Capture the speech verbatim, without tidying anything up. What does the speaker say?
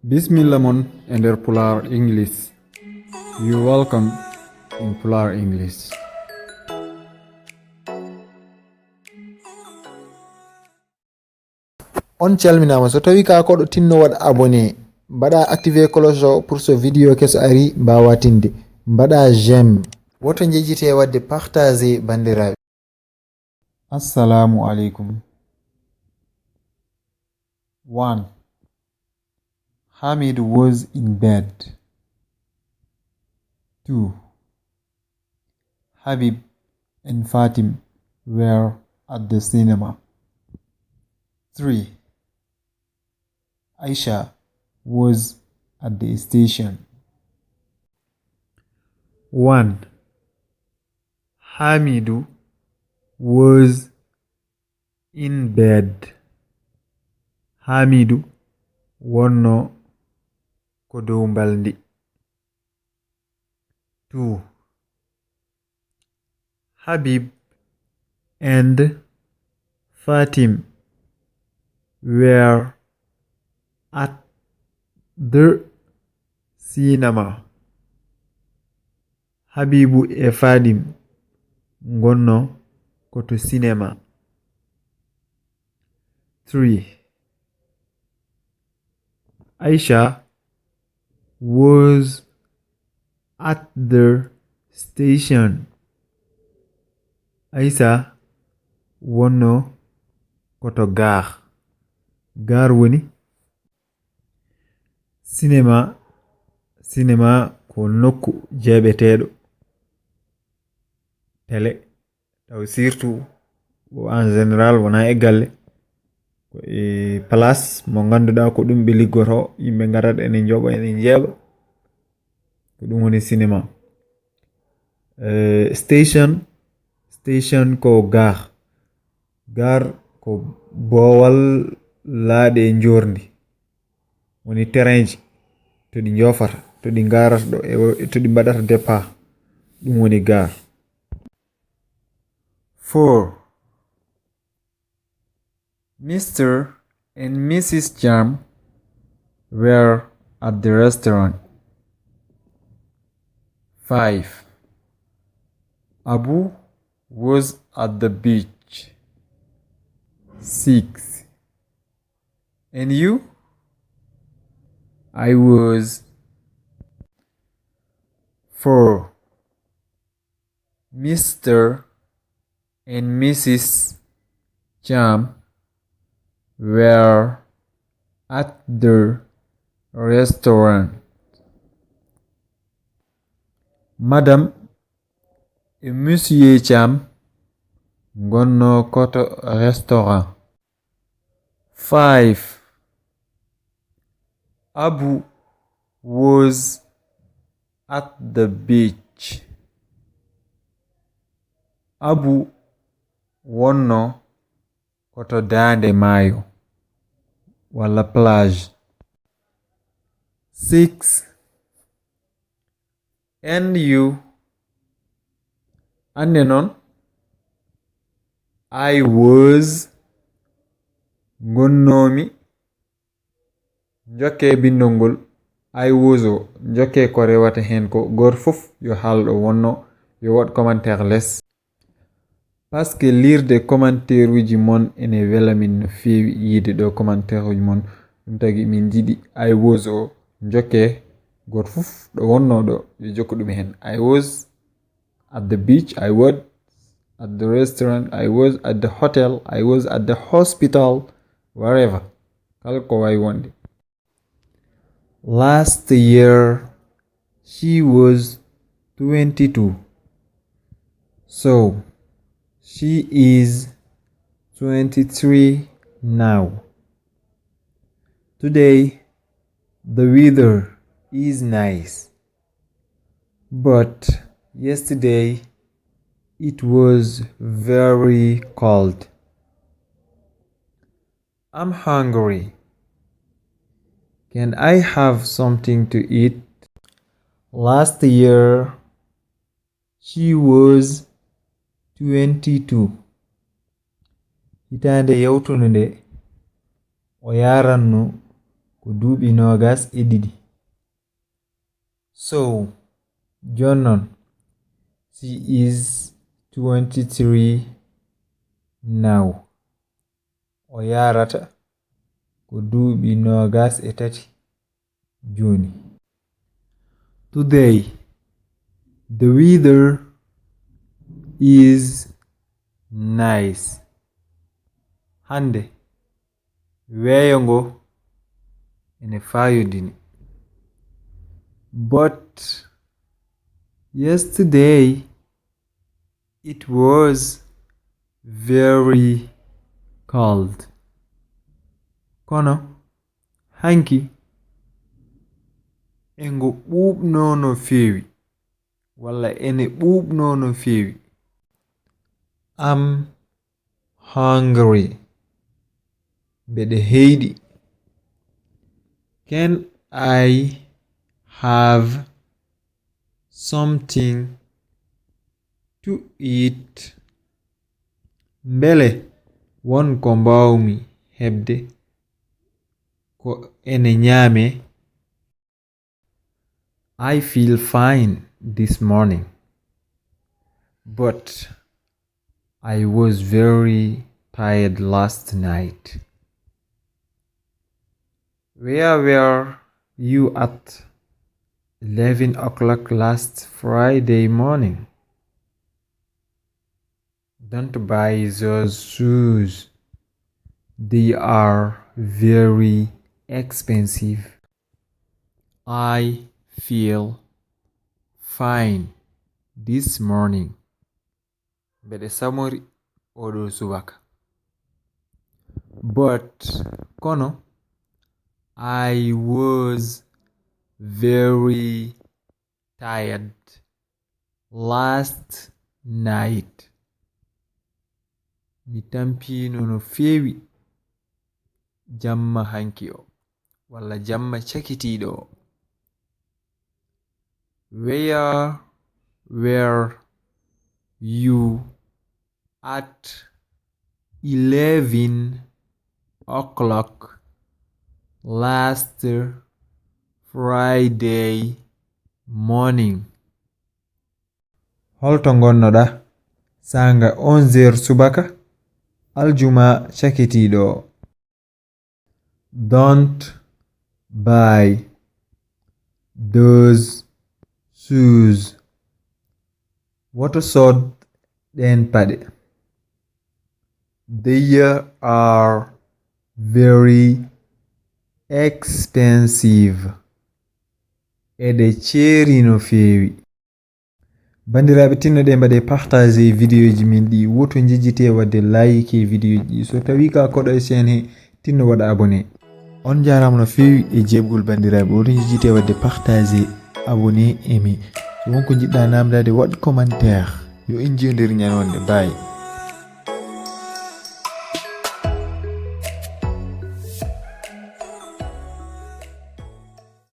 Bismilla mon e nder Pulaar English. You welcome in Pulaar English. On calminaama. So tawi ka koɗo tinno waɗ abonné, mbaɗa activé cloche o pour so vidéo keso ari mbawa tinde. Mbaɗa j'aime. Woto njejjite wadde partagé bandiraɓe. Assalamu alaikum. One. Hamid was in bed. Two. Habib and Fatim were at the cinema. Three. Aisha was at the station. One. Hamidu was in bed. Hamidu wonno ko dow mbalndi. Two. Habib and Fatim were at the cinema. Habibu e Fatim ngonno ko to cinéma. Three. Aisha was at the station. Aisha wonno ko to gare. Gare woni cinéma. Cinéma ko nokku jeeɓeteeɗo. Télé. Taw surtout en général wona e galle, ko e place mo ngannduɗaa ko ɗum ɓe liggoto, yimɓe ngarata ene njoɓa ene njeeɓa. Ko ɗum woni cinéma. Eh, station. Station ko gare. Gare ko boowal laaɗe e njoorndi. Woni terrainji to ɗi njofata, to ɗi ngarata ɗo e to ɗi mbaɗata départ. Ɗum woni gare. Four. Mister and Missus Cham were at the restaurant. Five. Abu was at the beach. Six. And you? I was. Four. Mister and Missus Cham were at the restaurant. Madame e Monsieur Cham ngonno ko to restaurant. Five. Abu was at the beach. Abu wonno ko to daande maayo walla plage. Six. And you? Anne noon? I was. Ngonnoomi. Njokke binndol ngol. I was o. Njokke ko rewata heen ko. Gooto fof yo haal ɗo wonno, yo waɗ commentaire les. Parce que lirde commentaire uji mon ene wela min no feewi, yiide ɗo commentaire uji mon. Ɗum tagi min njiɗi I was o. Njokke gooto fof ɗo wonno ɗo, yo jokku ɗum heen. I was at the beach, I was at the restaurant, I was at the hotel, I was at the hospital, wherever. Kala ko wawi wonde. Last year, she was twenty-two. So, she is twenty-three now. Today, the weather is nice. But yesterday, it was very cold. I'm hungry. Can I have something to eat? Last year, she was twenty-two. Hitaande yawtunde nde, o yaranno ko duuɓi noogas e ɗiɗi. So, jooni noon, she is twenty-three now. O yahrata ko duuɓi noogas e tati jooni. Today, the weather is nice. Hannde, weeyo ngo ene faayodini. But yesterday, it was very cold. Kono hanki, e ngo ɓuuɓnoo no feewi, walla ene ɓuuɓnoo no feewi. I'm hungry. Mbeɗe heyɗi. Can I have something to eat? Mbele won ko mbaawmi heɓde ko ene ñaamee? I feel fine this morning, but I was very tired last night. Where were you at eleven o'clock last Friday morning? Don't buy those shoes. They are very expensive. I feel fine this morning. Mbeɗe samori oɗo subaka. But, kono, I was very tired last night. Mi tampiino no feewi jamma hanki o, walla jamma cakitiiɗo o. Where were you at eleven o'clock last Friday morning? Holto ngonnoɗaa saanga onze heures subaka, aljuma cakitiiɗo o? Don't buy those shoes. Woto sood ɗeen paɗe. They are very expensive. Eɗe ceeri no feewi. Banndiraaɓe, tinnoɗee mbaɗee partager vidéo ji min ɗi. Woto njejjitee waɗde like vidéo ji ɗi. So tawii ko a koɗo e chaîne he, tinno waɗa abonné. On njaaraama no feewi e jeeɓgol banndiraaɓe. Woto njejjitee waɗde partager, abonné aimé. So won ko njiɗɗaa naamndaade, waɗ commentaire. Yo en njiyodir ñande. Bye.